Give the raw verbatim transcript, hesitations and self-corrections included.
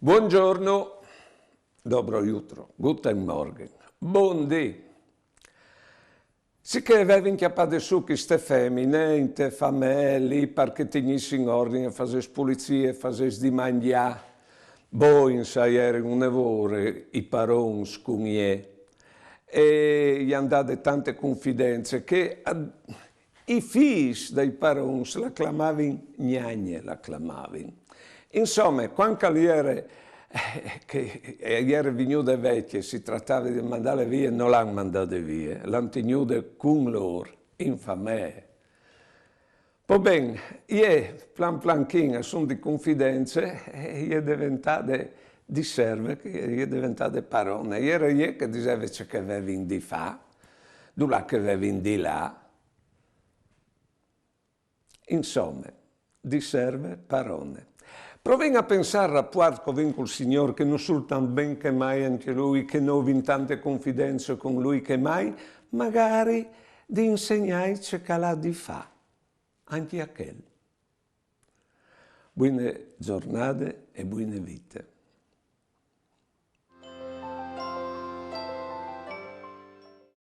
Buongiorno, dobro jutro, guten Morgen, bundì. Sichè a vevin cjapade sù cheste femine inte famee li par che tegnissin ordin, fasès pulizie, fasès di mangjâ. Boins a jerin une vore i parons cun jê, e i àn dade tante confidence che a, i fîs dai parons la clamavin gnagne, la clamavin. Insome, cuant che a jere, eh, che a jere vignude vecje, si tratave di mandâle vie, no le àn mandade vie, le àn tignude cun lôr, in famee. Po ben, jê, plan planchin, a son di confidence, e je deventade di serve, che je deventade parone. E jere jê che e diseve ce che a vevin di fâ, dulà che a vevin di lâ. Insome, di serve parone. Provìn a pensâ al rapuart che o vin cul Signôr, che nus sultant ben che mai ancje lui, che nô o vin tante confidence cun lui che mai, magari di insegnâi ce che al à di fâ ancje a chel. Buine zornade e buine vite.